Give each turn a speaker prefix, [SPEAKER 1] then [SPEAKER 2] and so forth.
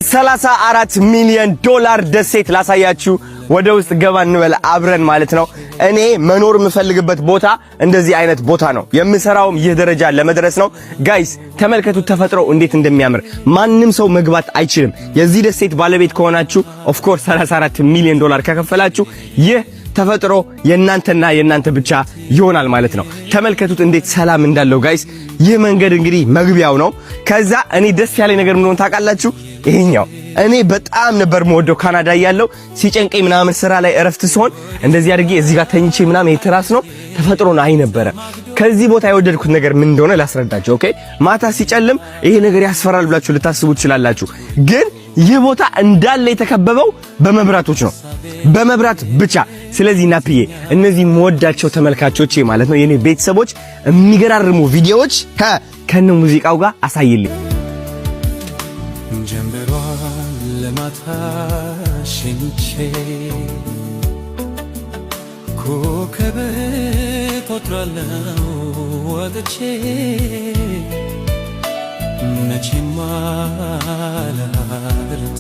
[SPEAKER 1] 34 ሚሊዮን ዶላር ደሴት ላሳያችሁ። ወደ ውስጥ ገባ እንበል አብረን ማለት ነው። እኔ መኖር የምፈልግበት ቦታ እንደዚህ አይነት ቦታ ነው። የምሰራውም ይህ ደረጃ ለመድረስ ነው። Guys፣ ተመልከቱ ተፈጥሮ እንዴት እንደሚያምር። ማንም ሰው መግባት አይችልም። የዚህ ደሴት ባለቤት ከሆናችሁ፣ of course 34 ሚሊዮን ዶላር ከከፈላችሁ፣ ይህ ተፈጥሮ የእናንተና የእናንተ ብቻ ይሆናል ማለት ነው። ተመልከቱት እንዴት ሰላም እንዳለው guys። ይህ መንገድ እንግዲህ መግቢያው ነው። ከዛ እኔ ደስ ያለኝ ነገር ምን እንደሆነ ታውቃላችሁ? ይሄኛው እኔ በጣም ነበር የምወደው። ካናዳ እያለሁ ሲጨንቀኝ ምናምን፣ ስራ ላይ እረፍት ሲሆን እንደዚህ አድርጌ እዚህ ጋር ተኝቼ ምናምን የትራስ ነው ተፈጥሮን አይ ነበረ። ከዚህ ቦታ የወደድኩት ነገር ምን እንደሆነ ላስረዳችሁ። Okay፣ ማታ ሲጨልም ይሄ ነገር ያስፈራል ብላችሁ ልታስቡ ትችላላችሁ። ግን ይህ ቦታ እንዳለ የተከበበው በመብራቶች ነው፣ በመብራት ብቻ። ስለዚህ ናፕዬ፣ እነዚህ የምወዳቸው ተመልካቾቼ ማለት ነው የኔ ቤተሰቦች፣ የሚገራርሙ ቪዲዮዎች ከነ ሙዚቃው ጋር አሳይልኝ።
[SPEAKER 2] ጀንበሯን ለማታ ሸኝቼ ኮከብ ቆጥራለሁ ወጥቼ መቼም